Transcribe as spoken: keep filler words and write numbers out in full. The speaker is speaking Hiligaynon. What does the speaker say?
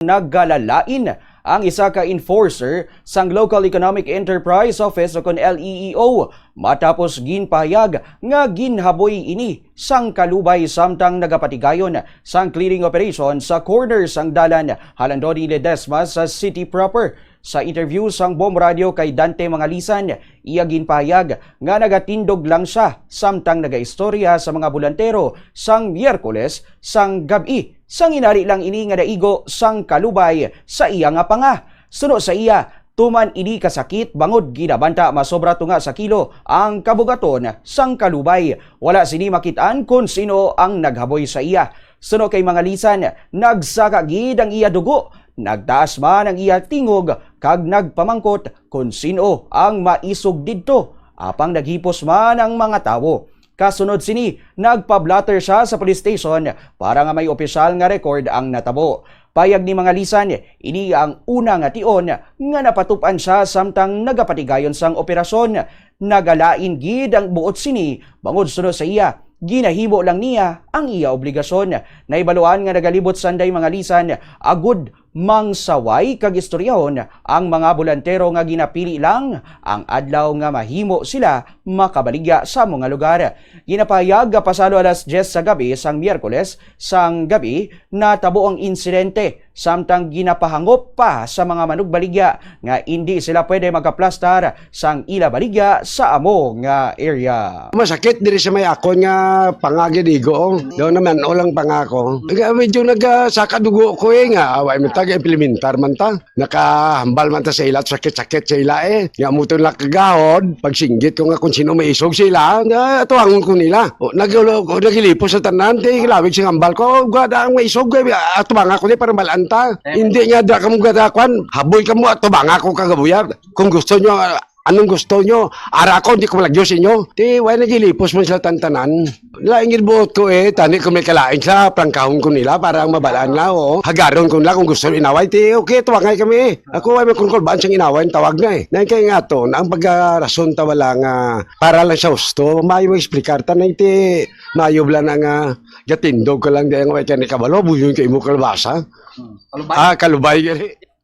nagalalain ang isa ka enforcer sang Local Economic Enterprise Office o kon L E E O, matapos ginpahayag nga ginhaboy ini sang kalubay samtang nagapatigayon sang clearing operation sa corner sang Dalan Halandoni Ledesma sa city proper. Sa interview sang Bomb Radio kay Dante Mangalisan, iya ginpahayag nga nagatindog lang siya samtang nagaistorya sa mga bolantero sang Miyerkules sang gab-i. Sanginali lang ini nga naigo sang kalubay sa iya nga panga. Suno sa iya, tuman ini kasakit bangod ginabanta masobra tunga sa kilo ang kabugaton sang kalubay. Wala sini makit-an kon sino ang naghaboy sa iya. Suno kay Mangalisan, nagsaka gid ang iya dugo, nagtaas man ang iya tingog, kag nagpamangkot kon sin-o ang maisog didto, apang naghipos man ang mga tawo. Kasunod sini, nagpa-blotter siya sa police station para nga may opisyal nga record ang natabo. Payag ni Mangalisan, ini ang una nga tion nga napatupan siya samtang nagapatigayon sang operasyon. Nagalain gid ang buot sini, bangod suno sa iya, ginahimo lang niya ang iya obligasyon. Nahibaluan nga nagalibot sanday Mangalisan agud mangsaway kag istoryahon ang mga bolantero nga ginapili lang ang adlaw nga mahimo sila makabaligya sa amo nga lugar. Ginapahayag nga pasado alas diyes sa gab-i sang Miyerkules sang gab-i natabo ang insidente, samtang ginapahangop pa sa mga manugbaligya nga indi sila pwede magaplastar sang ila baligya sa amo nga area. Masakit diri sa may akon nga panga gid, igo, oh. Daw naman, o lang panga ko. Nga medyo nagasaka dugo ko, eh, nga, ah, wa man ta, implementar man ta. Nakahambal man ta sa ila, sakit-sakit sa ila, eh. Nga mo to nakagahod, pagsinggit ko nga kung sino maisog sila, nga tuwangon ko nila. O, nag-, o, nagilipos sa tanan, kay lawig sing hambal ko, "O, gwa da ang maisog, eh, atubanga ko ni para malaan ta." Hindi nga da kamo gada kwan, haboy kamo, atubanga ko kagabuya. Kung gusto nyo, ah, anong gusto nyo? Ara ko, hindi ko malagyo sa inyo. Ti, way nagilipos man sila tantanan. Lain gid buot ko, eh, tani ko may kalain sa prangkahon ko nila para ang mabalaan na, oo. Hagaron ko nila kung gusto inaway, ti, okay, tuwangay kami, eh. Ako, ay may kungkulbaan siyang inaway, ang tawag na, eh. Nang kay nga to, na ang pagkarason ta wala nga para lang sa husto, maayo mo explicar, tanay ti, maayo bala na nga gatindog ka lang, di ang way ka ni kabalo, buyon ka imo kalabasa. Hmm. Kalubay. Ah, kalubay, gani.